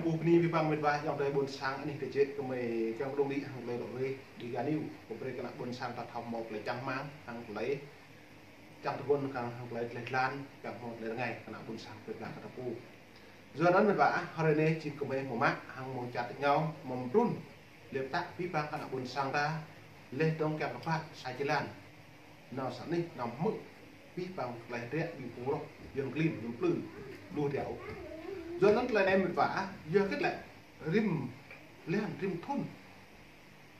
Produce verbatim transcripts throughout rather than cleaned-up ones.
Ƀuh bơni abih bang mĕt wa ayŏng adơi ƀôn sang anih tơjĕt, kơmơi kiăng pơdŏng đĭ hăng tơlơi dŏ rơweh đĭ gah anai. Kơ brơi kơ ană ƀôn sang ta thâo hmâo tơlơi čang rơmang, hăng tơlơi čang tơgun, hăng tơlơi dleh dlan, kiăng hmâo tơlơi rơngai kơ ană ƀôn sang brơi kơ ta pô. Yua anŭn mĕt wa ah, hrơi anai jing kơmơi hmâo mă hăng hmâo čar tač rơngiao, hmâo mơtrŭn lĕ pơtă abih bang kơ ană ƀôn sang ta, laih dơ̆ng kiăng kơ phat sa jơlan nao sa anih, nao hmư̆ abih bang tơlơi hơdră ƀing pô rŏh, Yuan klin, Yuan plư, lu đêo. Yua anŭn tơlơi anai mĕt wa ah, yua hơget lĕ rĭm blan, rĭm thŭn,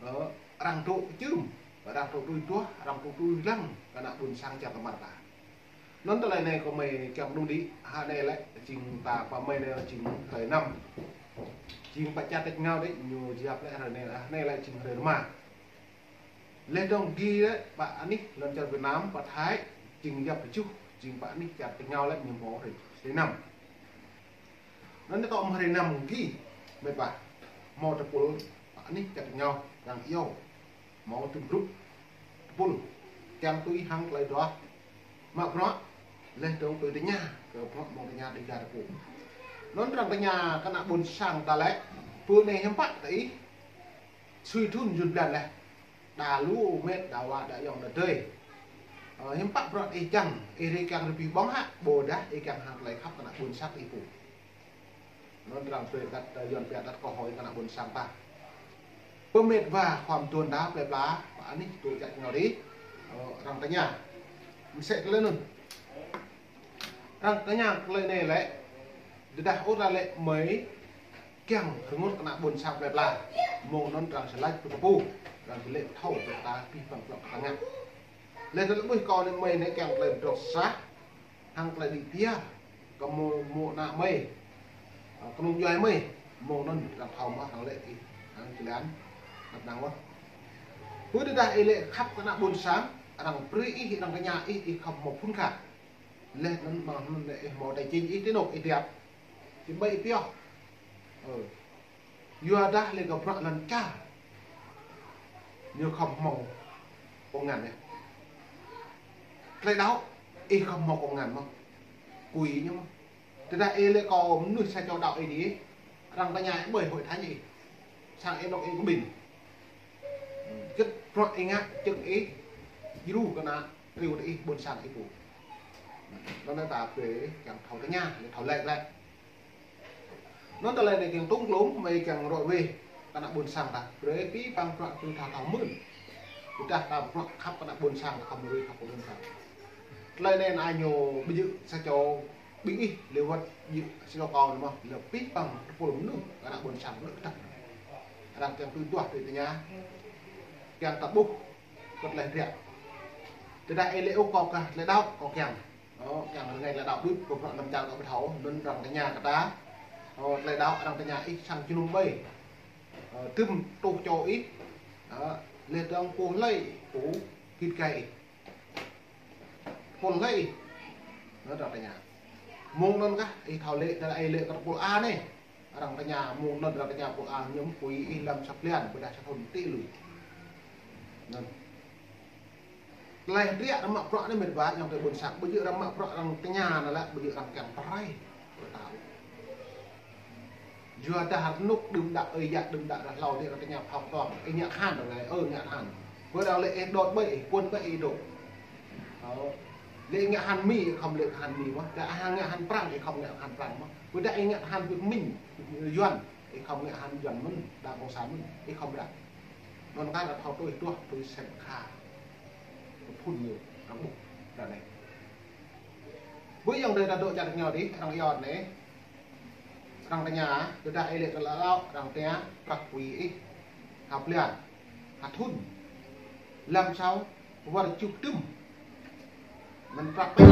ơ, arăng dŏ čưm, arăng dŏ tui duah, arăng dŏ tui lăng kơ ană ƀôn sang čar Tơmar ta. Anŭn tơlơi anai kơmơi kiăng pơdŏng đĭ, hrơi anai lĕ jing ta pơmĭn anai jing hrơi năm. Jing pă čar tač rơngiao đĕ, ñu yap lĕ hrơi anai, hrơi anai lĕ jing hrơi rơma. Laih dơ̆ng gih lĕ pă anih lŏn čar Việt Nam, pă Thái, jing yap tơjuh, jing pă anih čar tač rơngiao lĕ ñu hmâo hrơi, hrơi năm. Anŭn tŏ mơ̆ hrơi năm gih mĕt wa, hmâo tơpul pă anih čar tač rơngiao arăng iâu, hmâo tơm grup tơpul kiăng tui hăng tơlơi duah mă bruă, laih dơ̆ng tui tơña kơ bruă mơ̆ng tơña đĭ gah ta pô. Anŭn arăng tơña kơ ană ƀôn sang ta lĕ, pơ anai hiư̆m pă tơ ih, sui thŭn jun blan laih, đa lu mĕt, đa wa, đa ayŏng, đa adơi. Ơ, hiư̆m pă bruă ih čang, ih rai kiăng rơbih ƀơ̆ng hă, ƀôdah ih kiăng hăng tơlơi khăp kơ ană ƀôn sang ih pô. Anŭn arăng brơi kơ ta, Yuan pia ta kơ hơi kơ ană ƀôn sang ta. Pơmĭn wa khŏm tuan ta plơi pla, pă anih dŏ čar tač rơngiao đĭ, ơ, arăng tơña. Mơsĕ tơlơi anŭn. Arăng tơña tơlơi anai lĕ, tơdah ôh ta lĕ mơi kiăng rơngot kơ ană ƀôn sang plơi pla, mơ̆ng anŭn arăng sơlač pơkơpu, arăng či lĕ thâo kơ ta abih bang bruă kơ ta ngă. Laih tơlơi ƀuh kâo anai mơi anai kiăng tơlơi pơdrŏng sah, hăng tơlơi đĭ pia kơ mơ̆, mơ̆ ană mơi, ơ, kơnung djuai mơi, mơ̆ng anŭn arăng thâo mơ̆ arăng lĕ ih, arăng či lĕ anŭn, anăp nao mơ̆. Pơ tơdah ih lĕ khăp kơ ană ƀôn sang, arăng brơi ih, arăng tơña ih, ih khŏm hmâo phŭn kha. Laih anŭn mơ̆ng anŭn lĕ ih hmâo tài chính ih tơnŭk ih tiap. Či ƀai ih pioh. Ơ. Yua dah lĕ kơ bruă lŏn čar, ñu khŏm hmâo công an yơh. Tơlơi đaŏ, ih khŏm hmâo công an mơ̆, kui ñu mơ̆. Tơdah ih lĕ kơ mơnuih sa čô đaŏ ih đĭ, arăng tơña ih ƀơi hội thánh ih, sang ih nŏk ih kơ ƀing. Hơget bruă ih ngă, čơ̆ng ih djru kơ ană triu tơ ih, ƀôn sang ih pô. Anŭn ta brơi kiăng thâo tơña, lĕ thâo lĕ lĕ. Anŭn tơlơi anai kiăng tŭng klŭm, mơi kiăng rŏ weh kơ ană ƀôn sang ta. Brơi abih bang bruă tui ta thâo mơ̆n. Tơdah ta bruă khăp kơ ană ƀôn sang, khŏm rui khăp kơ ƀôn sang. Tơlơi anai anai ñu ƀu djơ̆ sa čô ƀing ih, lĕ wơ̆t djơ̆ sa čô kâo anai mơ̆, lĕ abih bang tơpul mơnuih kơ ană ƀôn sang ƀlŏr kơdăp. Arăng kiăng tui duah tui tơña, kiăng ta ƀuh kơ tơlơi hơdră. Tơdah ih lĕ ôh kâo kah tơlơi đaŏ kâo kiăng. Ơ, kiăng rơngai tơlơi đaŏ đôč, kơ bruă năm čar kâo ƀu thâo, anŭn arăng tơña kơ ta. Ơ, tơlơi đaŏ arăng tơña ih sang jơnum ƀơi. Ơ, tơm tuh čô ih. Ơ, laih dơ̆ng pô hlơi, pô git gai ih. Pô hlơi ih. Anŭn arăng tơña. Mơ̆ng anŭn kah, ih thâo lĕ, tơdah ih lĕ kơ tơpul A anai. Arăng tơña, mơ̆ng anŭn arăng tơña pô A, ñu mơ̆ kui ih lăm sa blan, ƀôdah sa thŭn tĭ lui. Anŭn. Tơlơi hơdră arăng mă bruă anai mĕt wa, ayŏng adơi ƀôn sang, ƀu djơ̆ arăng mă bruă arăng tơña anŭn lĕ, ƀu djơ̆ arăng kiăng pơrai. Yua dah rơnŭk đưm đă, ơi yă đưm đă ră hlâo adih arăng tơña phao kơtuang, ih ngă tơhan ră anai, ơ ngă tơhan. Ƀôdah lĕ ih dŏ ƀơi, ih puăn ƀơi ih dŏ. Ơ, lĕ ih ngă tơhan Mi, ih khŏm lĕ tơhan Mi mơ̆. Dah ih ngă tơhan Prăng, ih khŏm ngă tơhan Prăng mơ̆. Ƀôdah ih ngă tơhan Việt Minh, Yuan, ih khŏm ngă tơhan Yuan mơ̆n, đảng cộng sản mơ̆n, ih khŏm ră. Anŭn kah arăng thâo tui duah, tui sem kha. Kơ phŭn ñu, arăng ƀuh, ră anai. Ƀơi ayŏng adơi ta dŏ čar tač rơngiao adih, arăng iâu anai. Arăng tơña, tơdah ih lĕ kơ tơlơi đaŏ, arăng tơña, prăk kui ih. Ha blan, ha thŭn. Lăm sao, wơr čuh tơm. Mơ̆n prăk pĕ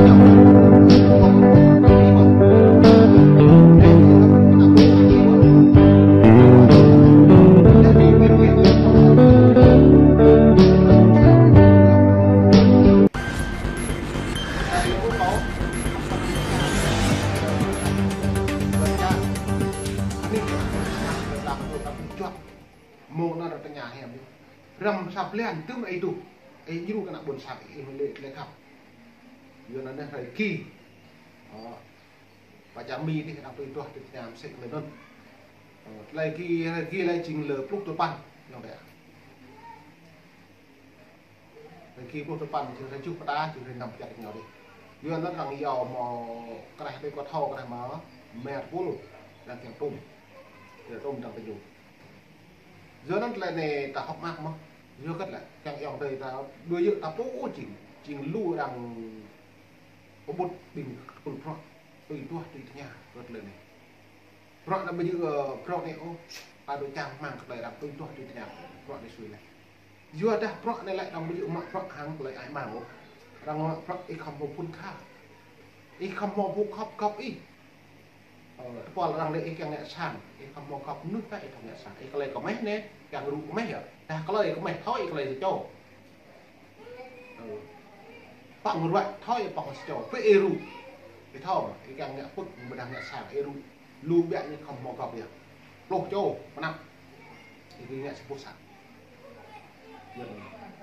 čŏk. Mơ̆ng anŭn arăng tơña hiam yơh. Răm sa blan tơm ih tuh. Ih djru kơ ană ƀôn sang ih, ih mơ̆ lĕ, lĕ khăp. Yua anŭn anai hrơi ki. Ơ, pơ čar Mi adih arăng tui duah tui tơña mơsĕ tơlơi anŭn. Tơlơi ghi, tơlơi ghi lĕ jing lơ pluh tơpăn, ayŏng adơi. Tơlơi ghi pluh tơpăn, jing hrơi tơjuh pơtă, jing hrơi năm pơčah rơngiao dih. Yua anŭn arăng iâu mơ̆ krah tui kơ thâo krah mơ̆ mĕt pul, arăng kiăng tŭm. Kiăng tŭm arăng tơjuh. Yua anŭn tơlơi anai ta hơ̆k mơak mơ̆. Yua hơget lĕ, kiăng ayŏng adơi ta, đuaĭ yơh ta pô jing, jing lu arăng pơƀut ƀing tơpul bruă, tui duah tui tơña, hơget lĕ anai. Bruă anŭn ƀu djơ̆, ơ, bruă anai ôh, ta dŏ čang rơmang kơ tơlơi arăng tui duah tui tơña, bruă anai sui lĕ. Yua dah bruă anai lĕ arăng ƀu djơ̆ mă bruă hăng tơlơi ai mang ôh. Arăng mă bruă ih khŏm hmâo phŭn kha. Ih khŏm hmâo phŭn khŏp khŏp ih. Ơ, tơpul arăng lĕ ih kiăng ngă sang, ih khŏm hmâo khŏp mơnuih kah ih thâo ngă sang. Ih tơlơi kơmeh anai, kiăng rŭ kơmeh yơh. Dah tơlơi kơmeh thâo ih tơlơi sa čô. Ơ. Păng ruai thâo ih păng sa čô. Pơ ih rŭ. Ih thâo mơ̆, ih kiăng ngă pơ̆k, ƀôdah ngă sang, ih rŭ. Lu biă ñu khŏm hmâo gŏp yơh. Pluh čô, pơnăp. Ih ngă sa boh sang. Yơh.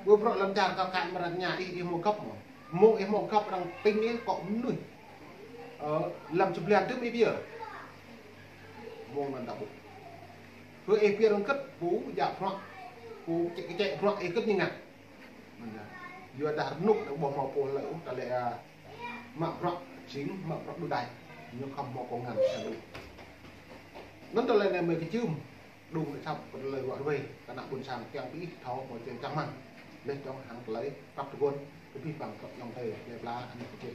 Ƀu bruă lăm čar kar kaĭ mơ̆ arăng tơña ih, ih hmâo gŏp mơ̆. Mơ̆ng ih hmâo gŏp arăng ping ih kơ mơnuih. Ơ, lăm čơblan tŭm ih pơyơr. Mơ̆ng anŭn ta ƀuh. Pơ ih pơyơr arăng kơ̆t, pô djă bruă. Pô kơčĕ kơčĕ bruă ih kơ̆t ñu ngă. Mơ̆n yơh. Yua dah rơnŭk anŭn ƀu hmâo pô hlơi ôh, ta lĕ, a, mă bruă jing, mă bruă đu đai. Ñu khŏm hmâo kông ngăn sa lu. Anŭn tơlơi anai mơi kơčưm, đŭng kơ săp kơ tơlơi ruă ruai, kơ ană ƀôn sang kiăng pơ ih thâo mơ̆ kiăng čang rơmang. Leh dong hăng tơlơi prăp tơguan, kơ abih bang kơ ayŏng adơi, djai pla, ană kơčĕ.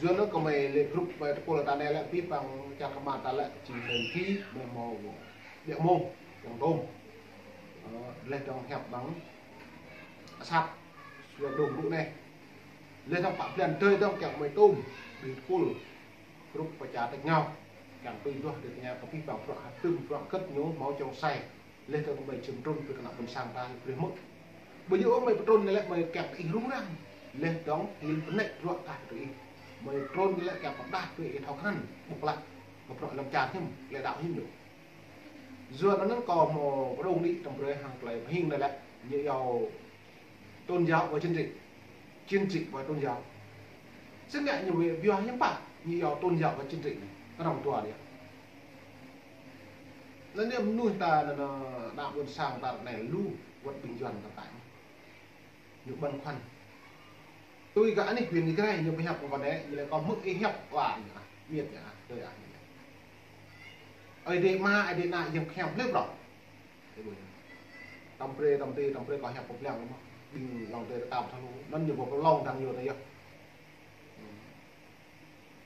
Yua anŭn kơ mơi lĕ grup mơi tơpul ta anai lĕ abih bang čar kơmar ta lĕ jing mơi phi, mơi hmâo biă mông, kiăng tôm. Ơ, leh dong hiăp bang asăp, sua đŭng rŭ anai. Leh dong pă blan tơi dong kiăng mơi tôm, ƀing tơpul. Grup pơčah tơ̆k ngao, kiăng tui duah tui tơña kơ abih bang bruă hơdôm bruă hơget ñu hmâo čŏng sai. Leh dong mơi čem trŭn tui kơ ană ƀôn sang ta brơi hmư̆. Ƀu djơ̆ ôh mơi pơtrŭn anai lĕ mơi kiăng ih rŭng răng. Leh dong hil pơnĕk bruă kah tui ih. Mơi trŭn anai lĕ kiăng pơdah tui ih thâo krăn. Ƀuh klă. Kơ bruă lăm čar hiư̆m, lĕ đaŏ hiư̆m ñu. Yua anŭn kâo hmâo pơdŏng đĭ tơm brơi hăng tơlơi pơhing anai lĕ. Ñu iâu tôn giáo và chính trị. Chính trị và tôn giáo. Sĭt ngă ñu wĕ biă hiam pă, ñu iâu tôn giáo và chính trị anai. Kơnơ̆ng dua anai. Anŭn yơh mơnuih ta anŭn, ană ƀôn sang ta anai lu, wơ̆t ƀing Yuan ta anai. Ñu băn khoăn. Tui kơ anih huyện Ia Grai, ñu pơhiăp kơ kâo anai, ñu laĭ kâo hmư̆ ih hiăp wa ñu ah, miet ñu ah, tui ah ñu. Ơi Adai Ama, Ơi Adai Ană, Yang Bơngăt Hiam hlơi prŏng. Ih ƀuh yơh. Tơm brơi, tơm tih, tơm brơi kâo hiăp pơblang mơ̆. Ƀing lŏng tơi tơtăm thâo lu. Anŭn ñu ƀu pơlông dang yơh anai yơh.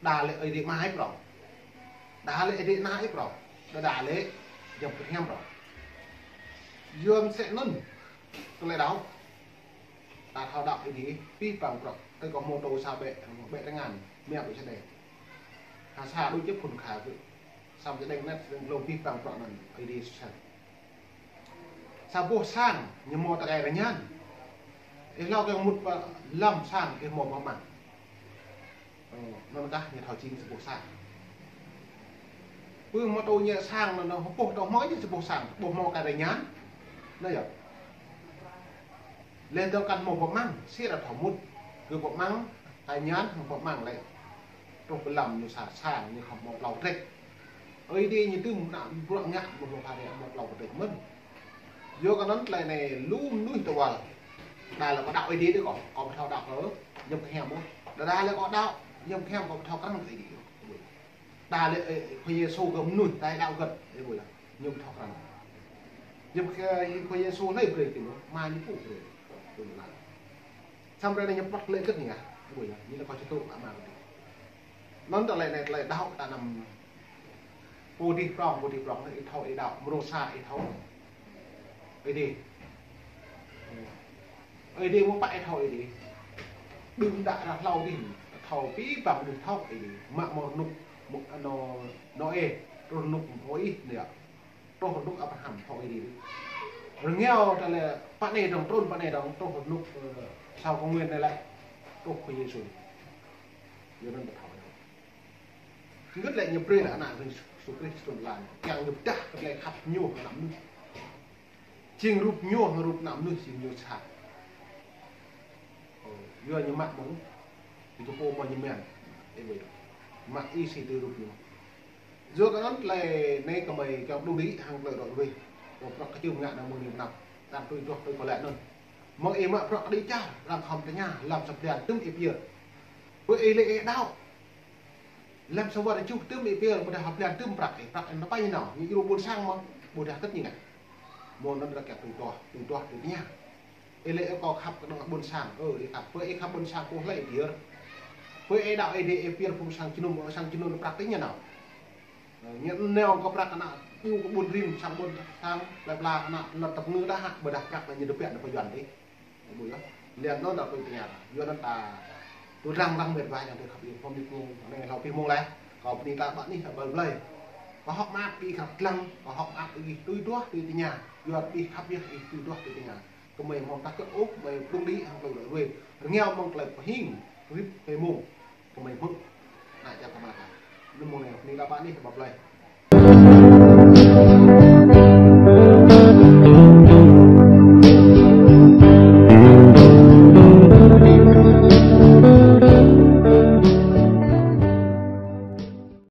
Đa lĕ Ơi Adai Ama ih prŏng. Đa lĕ Ơi Adai Ană ih prŏng. Đa đa lĕ Yang Bơngăt Hiam prŏng. Yua mơ̆ sĕ anŭn. Tơlơi đaŏ. Ta thâo đaŏ Ơi Adai, abih bang bruă. Tơl kâo hmâo tô sa ƀĕ, ƀĕ tơngan, mă ƀĕ čơđai. Ha sa đôč jĕ phŭn kha kơ. Samơ̆ čơđai net, čơđai glông abih bang bruă anŭn, Ơi Adai sŭ sel. Sa boh sang, ñu hmâo tơkai rơñan. Ih hlâo kiăng mŭt pơ lăm sang, ih hmâo boh amăng. Ơ, anŭn kah ñu thâo jing sa boh sang. Pơ hmâo tô ñu sang anŭn, anŭn hơpôh tô hmâo ñu sa boh sang, ƀu hmâo kai rơñan. Anŭn yơh. Leh dong kăn hmâo boh amăng, sĭt arăng thâo mŭt. Kơ boh amăng, kai rơñan, hmâo boh amăng lĕ. Truh pơ lăm ñu sa sang, ñu khŏm hmâo plao kơtrĕč. Ơi Adai ñu tŭm ană bruă ngă mơ̆ hmâo phara mơ̆ plao kơtrĕč mơ̆n. Yua kơ anŭn tơlơi anai lu mơnuih tơwăl. Đa lĕ kâo đaŏ Ơi Adai đôč kâo, kâo ƀu thâo đaŏ kơ Yang Bơngăt Hiam ôh. Đa đa lĕ kâo đaŏ Yang Bơngăt Hiam kâo ƀu thâo krăn kơ Ơi Adai ôh. Đa lĕ, ơ, Khua Yêsu kơ mơnuih, ta đaŏ hơget, ih ƀuh yơh. Ñu ƀu thâo krăn. Yang Bơngăt Hiam, Khua Yêsu hlơi brơi kơ ñu, Ama ñu pô brơi. Samơ̆ ră anai ñu pơ̆t lĕ hơget ñu ngă, ih ƀuh yơh, ñu lĕ kâo či tŭ Ama kơ ñu. Anŭn tơlơi anai tơlơi đaŏ ta anăm pô dih prŏng, pô dih prŏng, ih thâo ih đaŏ, mrô sa ih thâo. Ih dih. Ih dih mơ̆ pă ih thâo ih dih. Đưm đă ră hlâo dih, thâo abih bang đưm thâo ih dih. Mă mơ̆ rơnŭk, mơ̆ anŏ, Nôê, truh rơnŭk mơ̆ ih anai. Truh rơnŭk Abraham thâo ih dih. Rơngiao ta lĕ pă anai dong, trŭn pă anai dong, truh rơnŭk, ơ, Sào Khong Nguyên anai lĕ. Truh Khua Yêsu. Yua anŭn ta thâo. Hơget lĕ ñu brơi lĕ ană Yêsu Krist trŭn lăn. Kiăng ñu pơdah kơ tơlơi khăp ñu ană mơnuih. Jing rup ñu, rup ană mơnuih jing ñu sa. Ơ, yua ñu mă mơ̆n. Ñu pô mơ̆ ñu mơ̆n. Ih ƀuh yơh. Mă ih sĭt tui rup ñu. Yua kơ anŭn tơlơi anai gơmơi kiăng pơđŭng đĭ hăng tơlơi rŏ ruai. Kơ bruă kơčŭm ngă nao mơ̆ng anai pơ anăp. Tơdang tui duah tui pơlĕ anŭn. Mơ̆ng ih mă bruă kơ đĭ čar, arăng khŏm tơña, lăm sa blan tơm ih pơyơr. Pơ ih lĕ ih đaŏ. Lăm sa war čuh tơm ih pơyơr, ƀôdah sa blan tơm prăk ih, prăk ih anŭn pơ anai nao. Ñu djru ƀôn sang mơ̆n, ƀôdah kơt ñu ngă. Mơ̆ng anŭn arăng kiăng tui duah, tui duah, tui tơña. Ih lĕ ih kâo khăp kơ anŏ ƀôn sang, ơ, ih khăp. Pơ ih khăp ƀôn sang pô hlơi ih pơyơr. Pơ ih đaŏ ih đĭ ih pơyơr phung sang jơnum, sang jơnum prăk tơña nao. Ơ, ñu nao kơ prăk ană, iâu kơ ƀun rin, sang ƀôn sang, plơi pla ană, lŏn tơpơngư đah hă, ƀôdah prăk ană ñu tơbiă ană pơjuăn dih. Ƀu yơh. Lĕ anŭn ta tui tơña. Yua anŭn ta tui răng răng mĕt wa yang tui khăp iâu, pơmĭn mơ̆ng, anai hlâo pih mơ̆ng lĕ. Kâo bơni ta ƀă anih sa bal blai. Kâo hơ̆k mơak ih khăp lăng, kâo hơ̆k mơak ih tui duah, tui tơña. Yua ih khăp yơh ih tui duah, tui tơña. Gơmơi hmâo tah kơ ôh, gơmơi pơđŭng đĭ hăng tơlơi rơwĕ. Rơngiao mơ̆ng tơlơi pơhing, rĭm tơlơi mơ̆ng. Gơmơi hmư̆. Ană čar ta mă ta. Anŭn mơ̆ng anai, bơni ta ƀă anih sa bal blai.